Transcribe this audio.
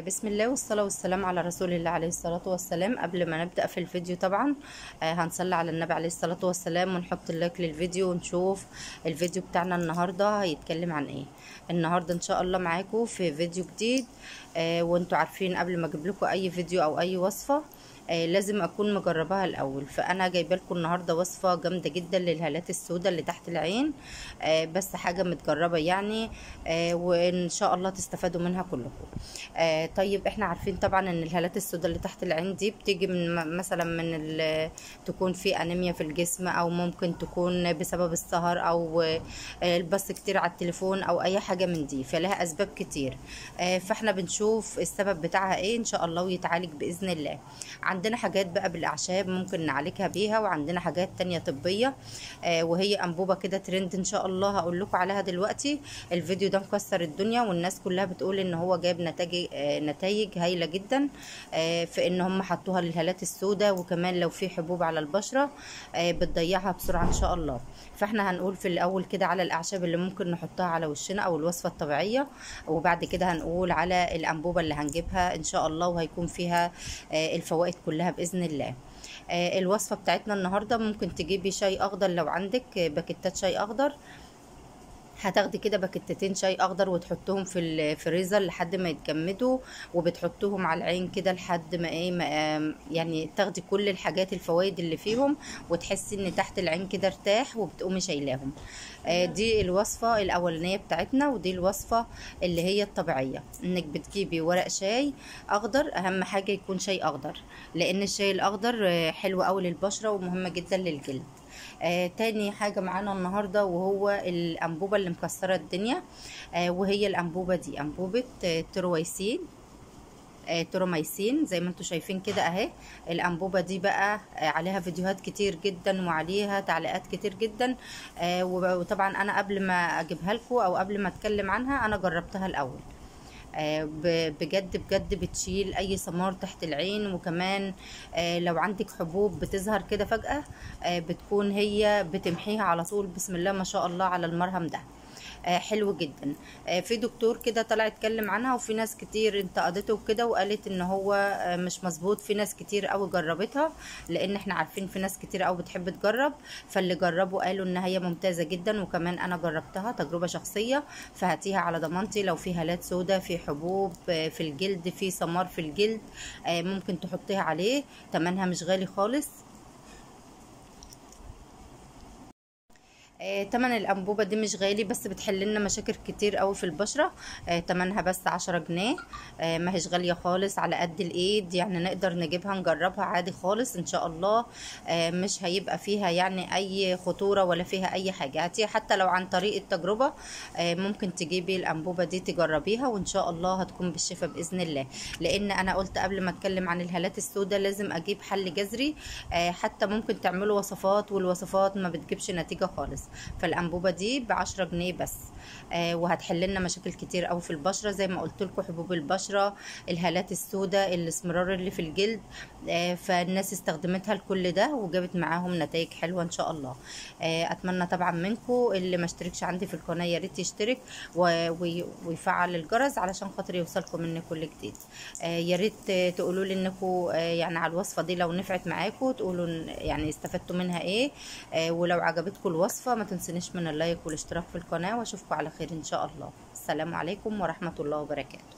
بسم الله والصلاة والسلام على رسول الله عليه الصلاة والسلام. قبل ما نبدأ في الفيديو طبعا هنصلي على النبي عليه الصلاة والسلام ونحط ال like للفيديو ونشوف الفيديو بتاعنا النهاردة هيتكلم عن ايه. النهاردة ان شاء الله معاكم في فيديو جديد، وانتوا عارفين قبل ما اجيب لكم اي فيديو او اي وصفة لازم اكون مجرباها الاول. فانا جايبه لكم النهارده وصفه جامدة جدا للهالات السوداء اللي تحت العين، بس حاجة متجربه يعني، وان شاء الله تستفادوا منها كلكم. طيب احنا عارفين طبعا ان الهالات السوداء اللي تحت العين دي بتيجي من مثلا من تكون في انيميا في الجسم، او ممكن تكون بسبب السهر او البص كتير على التليفون او اي حاجة من دي، فلها اسباب كتير. فاحنا بنشوف السبب بتاعها ايه ان شاء الله ويتعالج باذن الله. عندنا حاجات بقى بالاعشاب ممكن نعالجها بيها، وعندنا حاجات تانية طبية، وهي انبوبة كده ترند ان شاء الله هقول لكم عليها دلوقتي. الفيديو ده مكسر الدنيا والناس كلها بتقول ان هو جاب نتائج هايلة جدا، في ان هم حطوها للهالات السوداء، وكمان لو في حبوب على البشرة بتضيعها بسرعة ان شاء الله. فاحنا هنقول في الاول كده على الاعشاب اللي ممكن نحطها على وشنا او الوصفة الطبيعية، وبعد كده هنقول على الانبوبة اللي هنجيبها ان شاء الله وهيكون فيها الفوائد كلها باذن الله. الوصفة بتاعتنا النهارده ممكن تجيبي شاي اخضر، لو عندك باكيتات شاي اخضر هتاخدي كده باكيتتين شاي اخضر وتحطهم في الفريزر لحد ما يتجمدوا، وبتحطوهم على العين كده لحد ما ايه ما يعني تاخدي كل الحاجات الفوائد اللي فيهم وتحسي ان تحت العين كده ارتاح، وبتقومي شايلاهم. دي الوصفة الاولانية بتاعتنا، ودي الوصفة اللي هي الطبيعية، انك بتجيبي ورق شاي اخضر. اهم حاجة يكون شاي اخضر، لان الشاي الاخضر حلو قوي للبشره ومهم جدا للجلد. تاني حاجة معانا النهاردة وهو الأنبوبة اللي مكسرة الدنيا، وهي الأنبوبة دي أنبوبة ترويسين، تروميسين زي ما انتم شايفين كده اهي. الأنبوبة دي بقى عليها فيديوهات كتير جدا وعليها تعليقات كتير جدا، وطبعا انا قبل ما اجيبها لكم او قبل ما اتكلم عنها انا جربتها الاول. بجد بجد بتشيل اي سمار تحت العين، وكمان لو عندك حبوب بتظهر كده فجأة بتكون هي بتمحيها على طول. بسم الله ما شاء الله على المرهم ده، حلو جدا. في دكتور كده طلع اتكلم عنها، وفي ناس كتير انتقدته وكده وقالت ان هو مش مظبوط. في ناس كتير قوي جربتها، لان احنا عارفين في ناس كتير قوي بتحب تجرب، فاللي جربوا قالوا ان هي ممتازة جدا، وكمان انا جربتها تجربه شخصية، فهاتيها على ضمانتي. لو في هالات سوداء، في حبوب في الجلد، في سمار في الجلد، ممكن تحطيها عليه. تمنها مش غالي خالص. تمن الأنبوبة دي مش غالي، بس بتحل لنا مشاكل كتير قوي في البشرة. تمنها بس 10 جنيه، ما هيش غالية خالص، على قد الايد يعني، نقدر نجيبها نجربها عادي خالص ان شاء الله. مش هيبقى فيها يعني اي خطورة ولا فيها اي حاجة. هاتيها حتى لو عن طريق التجربة، ممكن تجيبي الأنبوبة دي تجربيها وان شاء الله هتكون بالشفاء بإذن الله. لان انا قلت قبل ما اتكلم عن الهالات السوداء لازم اجيب حل جذري، حتى ممكن تعملوا وصفات والوصفات ما بتجيبش نتيجة خالص. فالانبوبه دي ب10 جنيه بس، وهتحل لنا مشاكل كتير قوي في البشرة زي ما قلت لكم، حبوب البشرة، الهالات السوداء، الاسمرار اللي في الجلد. فالناس استخدمتها لكل ده وجابت معاهم نتائج حلوة ان شاء الله. اتمنى طبعا منكم اللي ما اشتركش عندي في القناة يا ريت يشترك ويفعل الجرس علشان خاطر يوصلكم مني كل جديد. يا ريت تقولوا لي انكم يعني على الوصفة دي لو نفعت معاكم، تقولوا يعني استفدتوا منها ايه، ولو عجبتكم الوصفة ما تنسونيش من اللايك والاشتراك في القناة، واشوفكم على خير ان شاء الله. السلام عليكم ورحمة الله وبركاته.